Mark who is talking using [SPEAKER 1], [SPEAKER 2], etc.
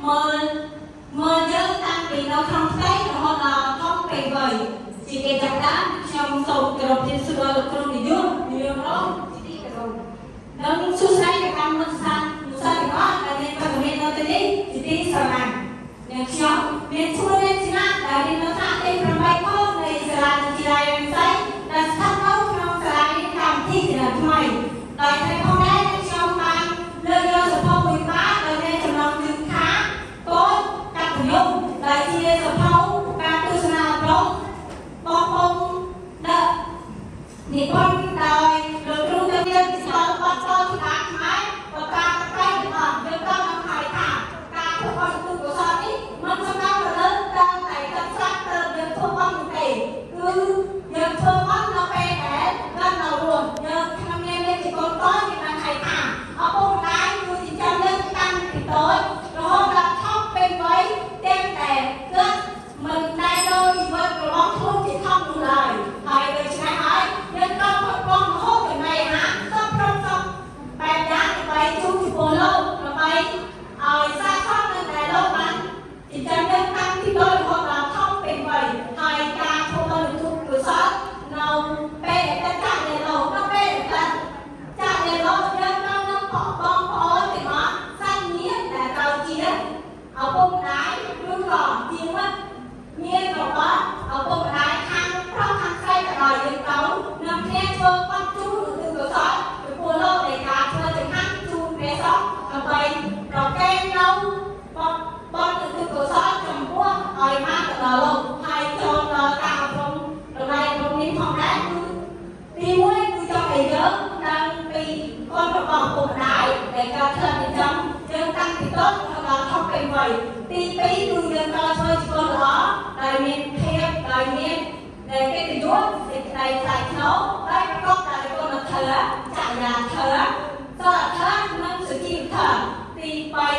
[SPEAKER 1] មើលមើលយើងតាំងពីនៅក្នុងផ្ទៃរហូតដល់ធំពេលវ័យជាគេចាប់ដើមខ្ញុំសូមគោរពជម្រាបសួរដល់លោកគ្រូនាយកនាយករងជាទីគោរពនិងសួស្តីទៅកាន់មិត្តសាស្ត្រសិស្សទាំងអស់ដែលមានវត្តមាននៅទីនេះជាទីស្រឡាញ់និងខ្ញុំមានឈ្មោះរាជណាដែលរៀននៅថ្នាក់ទី8ខនៃសាលាវិទ្យាល័យរង្សីដែលស្ថិតនៅក្នុងសាលារៀនកម្មវិធីជំនាន់ថ្មីដោយថ្ងៃផងដែរខ្ញុំបានលើកយកសភៅមួយក្បាលដោយមានចំណងជើងថាកូនកតញ្ញូដែលជាសភៅការទស្សនាអប់រំបងប្អូនដែលនិពន្ធដោយលោកគ្រូទៅរៀនស្គាល់បាត់តធិការខ្មែរបកាប្រៃទាំងអស់យើងต้องនឹងហើយថាការធ្វើបុណ្យទុកុសលនេះមិនសំដៅទៅលើដល់តែទឹកស្រាប់ទៅយើងធ្វើបុណ្យនោះទេគឺយើងធ្វើបុណ្យនៅពេលដែលគាត់នៅរស់យើងក្នុងនាមយើងជាកូនតូចយើងបានហៅថាឪពុកម្ដាយគឺចិញ្ចឹមយើងតាំងពីតូចរហូតដល់ធំពេញវ័យទាំងតែគាត់មិនដែលដូរជីវិតរបស់ខ្លួនជាធំនោះឡើយហើយដូច្នេះហើយយើងត្រូវផ្គត់ផ្គង់រហូតចំណីអាហារសពគ្រប់សពបែបយ៉ាងដើម្បីជូនចំពោះលោកដើម្បីឲ្យសាកសមនឹងដែលលោកបានចិញ្ចឹមយើងតាំងពីតូចរហូតដល់ធំពេញវ័យហើយការធ្វើបុណ្យទុកុសលនៅពេលដែលគាត់ចាក់នៅលោកនៅពេលដែលគាត់ចាក់នៅលោកយើងត្រូវនឹងបងប្អូនទាំងអស់សាច់ញាតិដែលត្រូវជាឪពុកម្ដាយឬក៏ជាមិត្តមានរបស់ឪពុកម្ដាយខាងប្រុសខាងស្រីក៏ដោយយើងត្រូវនាំគ្នាធ្វើបុណ្យជូនឧទ្ទិសកុសលចំពោះលោកនៃការធ្វើចង្ហាន់ជូនព្រះសង្ឃដើម្បីប្រគេននៅបុណ្យឧទ្ទិសកុសលចំពោះឲ្យបានទៅដល់លោកហើយចូលដល់ការអប់រំតម្លៃអប់រំនេះផងដែរគឺទី1គឺចង់ឲ្យយើងដឹងពីគុណរបស់ឪពុកម្ដាយដែលការធ្លាប់ចិញ្ចឹមយើងតាំងពីតូចរហូតដល់ធំពេញវ័យទី2គឺយើងត្រូវធ្វើជាកូនល្អដែលមានភាពដោយមានដែលកិត្តិយសសេចក្តីថ្លៃថ្នូរដោយប្រកបដោយគុណធម៌ចរិយាធម៌សីលធម៌និងសុជីវធម៌ទី3